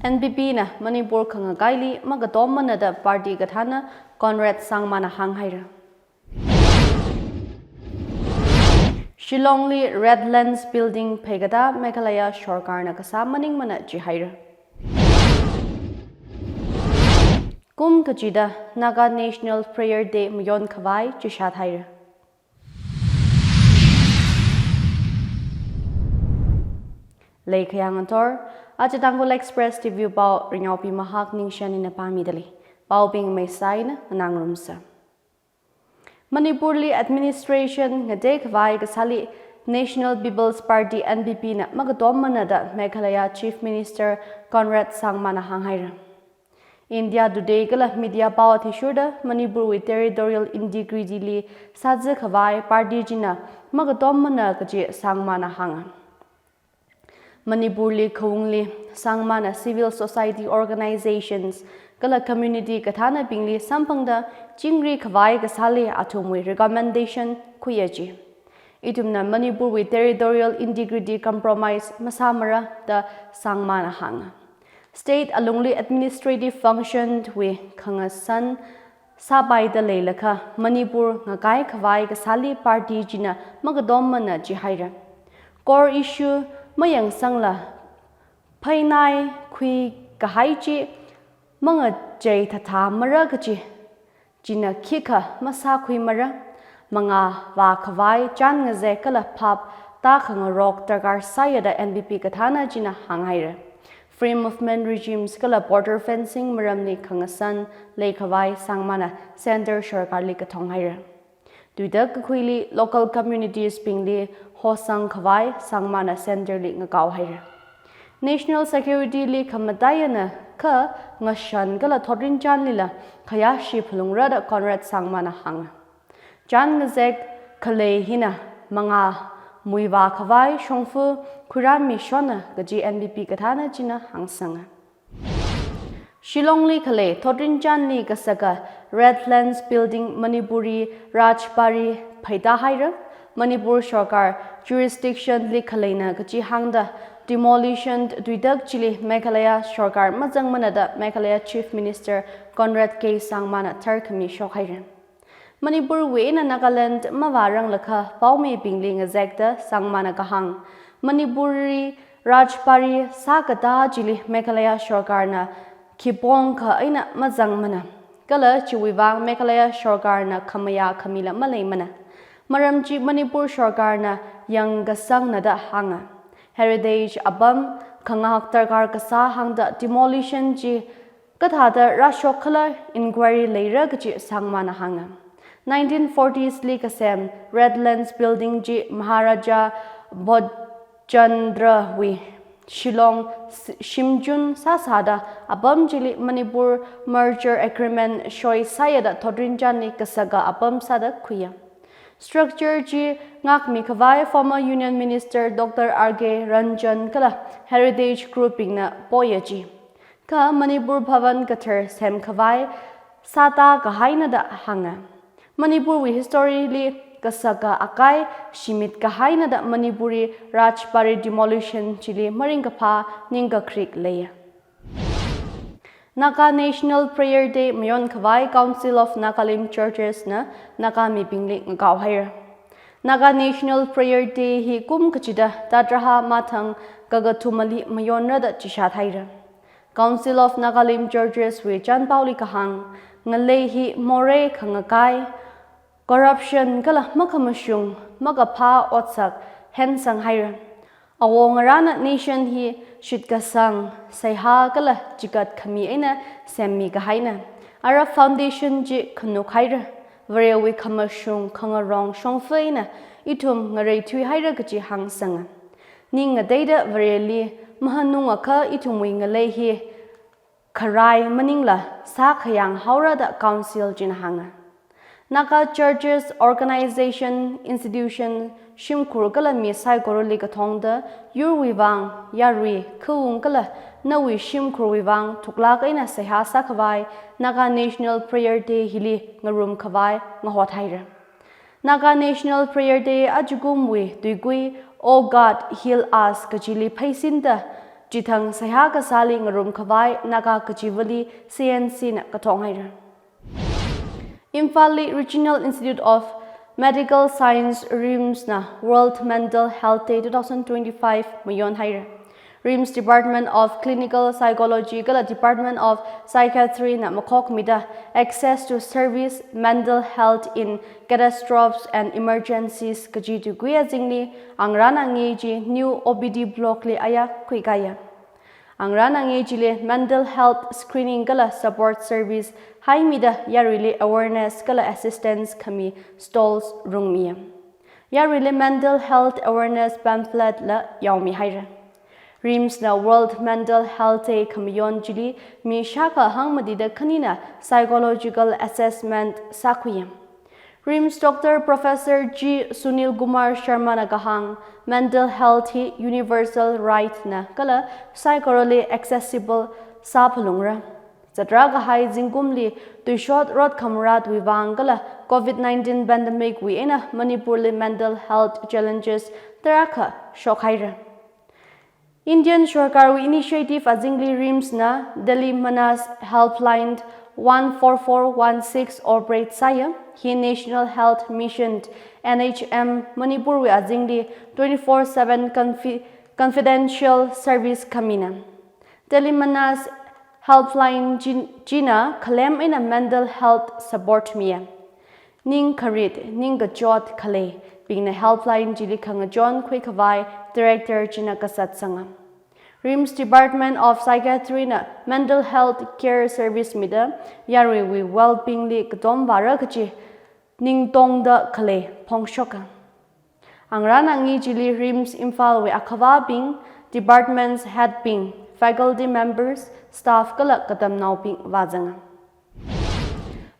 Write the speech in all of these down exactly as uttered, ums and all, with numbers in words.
N P P na Manipur khangakaili makatom mana da party kathāna Conrad Sangmana hānghaira. Shillongli Redlands Building pheikatā Meghalaya sorkarna kasā maningmana jihaira. Kum kachida Naga National Prayer Day mayon khavai chishat haira. Leikhayang ator, aja Tangkhul Express T V pao Rinyaopi Mahak Ningshan ina pāmidalei. Paobing meisaina nganāngarumsa. Manipurli administration ngatei khavai kasāli National People's Party, N P P na makatom mana da Meghalaya Chief Minister Conrad Sangmana hānghaira. India Today kala media pao athishurda Manipurwui territorial integrity li sāzi khavai party china makatom mana kaji Sangmana hānga. Manipurli khaungli Sangmana civil society organizations kala community kathānabingli samphangda chingri khavai kasāli athumwui recommendation khuiya ji. Ithumna Manipurwui territorial integrity compromise masāmara da Sangmana hānga. State alungli administrative function wui khangasan sāpaida leilakha Manipur ngakai khavai kasāli party china makatom mana jihaira. Core issue mayangsangla phainai khui kahai chi mangachei thatha mara kaji china khikha masākhui mara, mangā vākhavai chān ngazek kala phap tākhangarok darkar sāya da N P P kathāna china hānghaira. Free movement regimes kala border fencing maramli khangasan leikhavai Sangmana center sorkarli kathonghaira. Tuida kakhuili local communities bingli hosang khavai Sangmana center li ngakaohaira. National security li khamataiya na kha ngashan kala thotrinchānlila khayāshi phalungra da Conrad Sangmana hānga. Chān ngazek khalei hina mangā muivā khavai shongfa khuirāmishona kaji N P P kathāna china hāngsanga. Shillongli khalei thotrinchānli kasaka Redlands Building Manipuri Rajbari pheida haira. Manipur sorkar jurisdiction li khaleina kaji hāngda demolition tuidak chili Meghalaya sorkar mazangmana da Meghalaya Chief Minister Conrad K Sangmana tharkhami shokhaira. Manipurwui eina Nagaland mavāranglakha paomibingli ngazekda Sangmana kahāng, Manipuri Rajbari sākatā chili Meghalaya sorkarna khipongkha eina mazangmana. Kala chiwui vang Meghalaya sorkarna khamayā khamila maleimana. Maram chi Manipur sorkarna yangkasangna da hānga. Heritage apam khangahak darkar kasā hāngda demolition chi kathāda rāshok khala inquiry leira kaji Sangmana hānga. Nineteen forties li kasem Redlands Building chi Maharaja Bodhchandra wui Shillong s-, shimchun sāsāda apam chili Manipur Merger Agreement soi sāya da thotrinchānli kasaka apam sāda khuiya. Structure chi ngākmi khavai former Union Minister Doctor R K Ranjan kala Heritage Group bingna poya ji. Kha Manipur Bhavan kathar sem khavai sātā kahaina da hānga. Manipurwui history li kasaka akai shimit kahaina da Manipuri Rajbari demolition chili maringkaphā ningkakrik leiya. Naga National Prayer Day mayon khavai Council of Nagalim Churches na Naga mibingli ngakaohaira. Naga National Prayer Day hi kum kachida tatraha mathang kakathumali mayonra da chishat haira. Council of Nagalim Churches wui chanpaoli kahāng, ngalei hi morei khangakai, corruption kala makhamashung, makaphā otsak hensang haira. Awo ngarāna nation hi shitkasang, seihā kala chikat khami eina semmi kahaina. Ara foundation chi khanuk haira, Varewui khamashung khangarong shongfa eina ithum ngareithui haira kaji hāngsanga. Ning ngateida Vareli mahanungakha ithumwui ngalei hi kharai maningla sākhayang haora da council china hānga. Naga churches, organization, institution, shimkhur kala mi saikorali kathongda yurwui vang, yarui, khaung kala nawui shimkhurwui vang thuklak eina seihā sākhavai Naga National Prayer Day hili ngarum khavai ngahot haira. Naga National Prayer Day ajakumwui tuikui O God, Heal Us kajili pheisinda chithang seihā kasāli ngarum khavai Naga kachivali C N C na kathong haira. Imphal li Regional Institute of Medical Science, RIMS na World Mental Health Day two thousand twenty-five mayon haira. RIMS Department of Clinical Psychology kala Department of Psychiatry na makhokmida Access to Service, Mental Health in Catastrophes and Emergencies kaji tuikui azingli angarān angei chi new O P D block li aya khuikaya. Angarān angei chili mental health screening kala support service haimida yaruili awareness kala assistance khami stalls rungmiya. Yaruili mental health awareness pamphlet la yaomi haira. RIMS na World Mental Health Day khamayon chili mi shākha hangmatida khanina psychological assessment sākhuiya. RIMS Doctor Professor G Sunil Kumar Sharma na kahāng, mental health hi universal right na kala saikorali accessible sāphalungra. Zatrā kahai zingkumli tuishot rot khamrātwui vang kala COVID nineteen pandemic wui eina Manipur li mental health challenges tarākha shokhaira. Indian Sarkarwui initiative azingli RIMS na Delhi Manas Helpline one four four one six operate sāya. Hi National Health Mission, N H M, Manipur wui azingli twenty-four seven confi-, confidential service khamina. Delhi Manas Helpline chi-, china khalem eina mental health support miya. Ning kharit, ning kachot khalei bingna helpline chili khangachon khuikhavai Director china kasat sanga. RIMS Department of Psychiatry na mental health care service mida yaruiwui well-being li katom vāra kachi ningtongda khalei phongshoka. Angarān angei chili RIMS Imphal wui akhavābing, departments head bing, faculty members, staff kala katamnaobing vāzanga.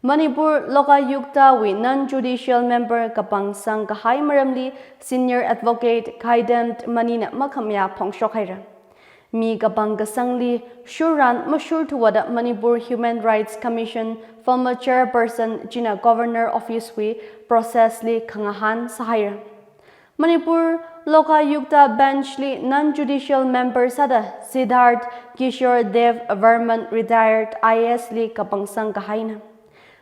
Manipur Lokayukta wui non-judicial member kapangsang kahai maramli Senior Advocate Khaidem Mani na makhamayā phongshok haira. Mi kapangkasangli shurran mashurthuwada Manipur Human Rights Commission former chairperson china Governor Office wui process li khangahān sāhaira. Manipur Lokayukta Bench li non-judicial member sāda Siddharth Kishore Dev Varman, retired I A S li kapangsang kahaina.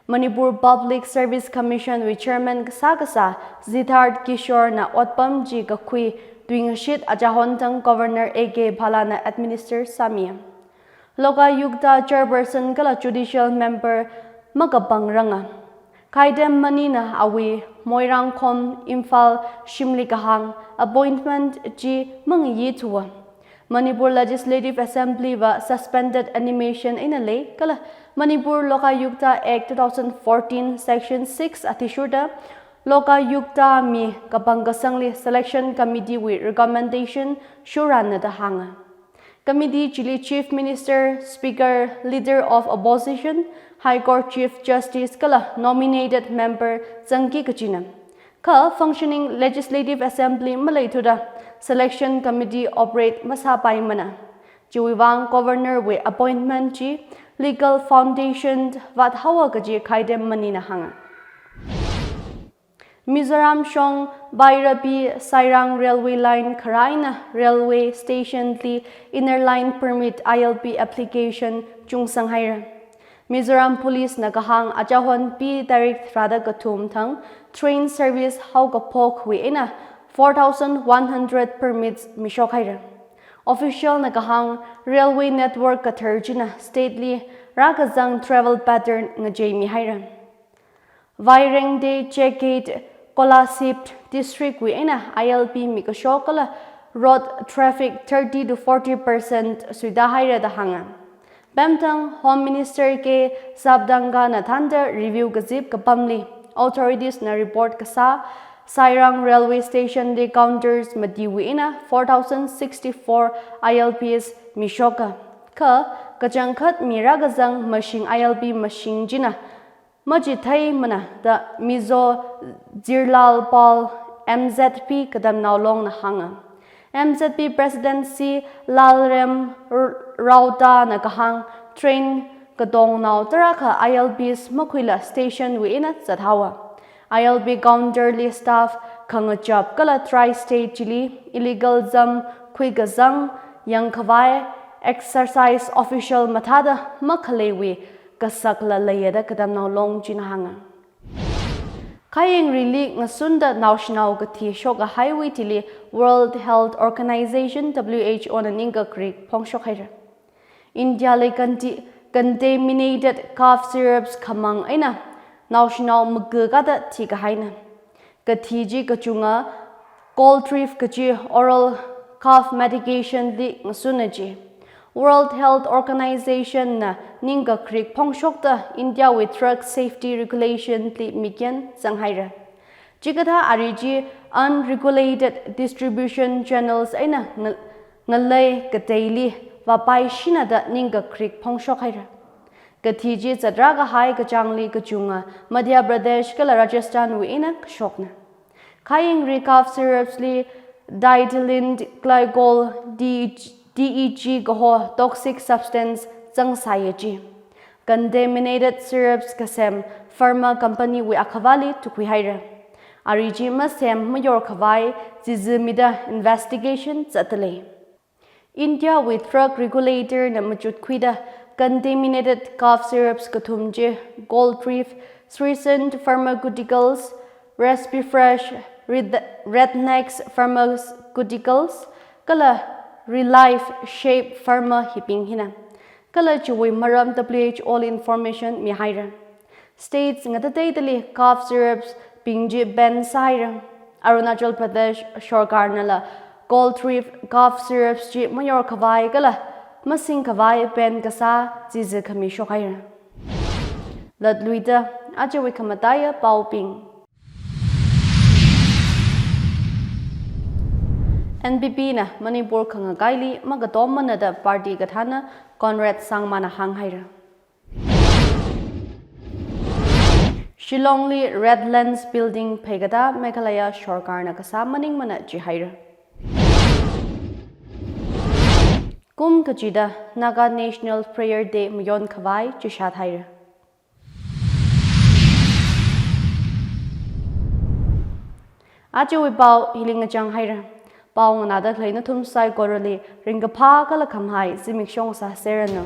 Manipur Public Service Commission wui Chairman kasā kasā Siddharth Kishore na otpam chi kakhui tuingashit achahon thang Governor A K Bhalla na administer sāmiya. Lokayukta Chairperson kala Judicial Member makapangranga. Khaidem Mani na awui Moirangkhom Imphal shimli kahāng appointment chi mangayithuwa. Manipur Legislative Assembly va suspended animation eina lei kala Manipur Lokayukta Act two thousand fourteen Section six athishurda Lokayukta mi kapangkasangli Selection Committee wui recommendation shurranna da hānga. Committee chili Chief Minister, Speaker, Leader of Opposition, High Court Chief Justice kala nominated member zangki kachina. Kha functioning Legislative Assembly maleithuda Selection Committee operate masāpaimana. Chiwui vang Governor wui appointment chi legal foundation vāthaowa kaji Khaidem Mani na hānga. Mizoram shong Bairapi Sairang Railway Line kharaina railway station li Inner Line Permit I L P application chungsang haira. Mizoram Police na kahāng achahon P tarik tharāda kathum thang train service haokaphokwui eina four thousand one hundred permits mishok haira. Official na kahāng railway network kathar china state li rākazang travel pattern ngacheimi haira. Vairengte, Chekgate, Kolasib district wui eina I L P mikashok kala road traffic thirty to forty percent suida haira da hānga. Pamthang Home Minister K Sabdanga na thānda review kazip kapamli authorities na report kasā Sairang Railway Station li counters matiwui eina four thousand sixty-four I L Ps mishoka. Kha kachangkhat mi rākazang mashing I L P mashing china machitheimana da Mizo Jirlal Pal M Z P Katamnao Long na hānga. M Z P President C Lalrem R-, Raota na kahāng train katongnao tarākha I L Ps makhuila station wui eina zathaowa. I L P counter li staff khangachap kala tri-state chili illegal zam khuikazang yangkhavai exercise official mathāda makhaleiwui kasakla leiya da Katamnao Long china hānga. Khaiyingri li ngasunda naoshinao kathi shokkahaiwui thili World Health Organization, W H O na ningkakrik phongshok haira. India li conti-, contaminated cough syrups khamang eina naoshinao maga kada thikahaina. Kathi chi kachunga Goldreef kachi oral cough medication li ngasuna ji. World Health Organization na ningkakrik phongshokta India wui drug safety regulation li mikyan zanghaira. Chikathā ari chi unregulated distribution channels eina nga-, ngalei kateili vāpaishina da ningkakrik phongshok haira. Kathi chi zatrākahai kachāngli kachunga Madhya Pradesh kala Rajasthan wui eina kashokna. Khaiyingri cough syrups li diethylene glycol, D E G kaho toxic substance zangsāya ji. Contaminated syrups kasem pharma company wui akhavāli tukhui haira. Ari chi masem mayorkhavai chizimida investigation zatdalei. India wui drug regulator na machutkhuida contaminated cough syrups kathum chi Goldreef, Sreesant Pharmaceuticals, Respifresh, Red-, Rednex Pharmaceuticals, kala Relife Shape Pharma hibing hina. Kala chiwui maram W H O li information mihaira. States ngatateidali cough syrups bing chi ban sāhaira. Arunachal Pradesh sorkarnala Goldreef cough syrups chi mayorkhavai kala masingkhavai ban kasā chizi khami shokhaira. Latluida ajawui khamataiya paobing. N P P na Manipur khangakaili makatommana da party kathāna Conrad Sangma na hānghaira. Shillong li Redlands Building pheikatā Meghalaya sorkarna kasā maningmana jihaira. Kum kachida Naga National Prayer Day mayonkhavai chishat haira. Ajawui pao hili ngachang haira. Pao nganāda khalei nathum saikorali ringkaphā kala khamahai zimiksho sāserranu.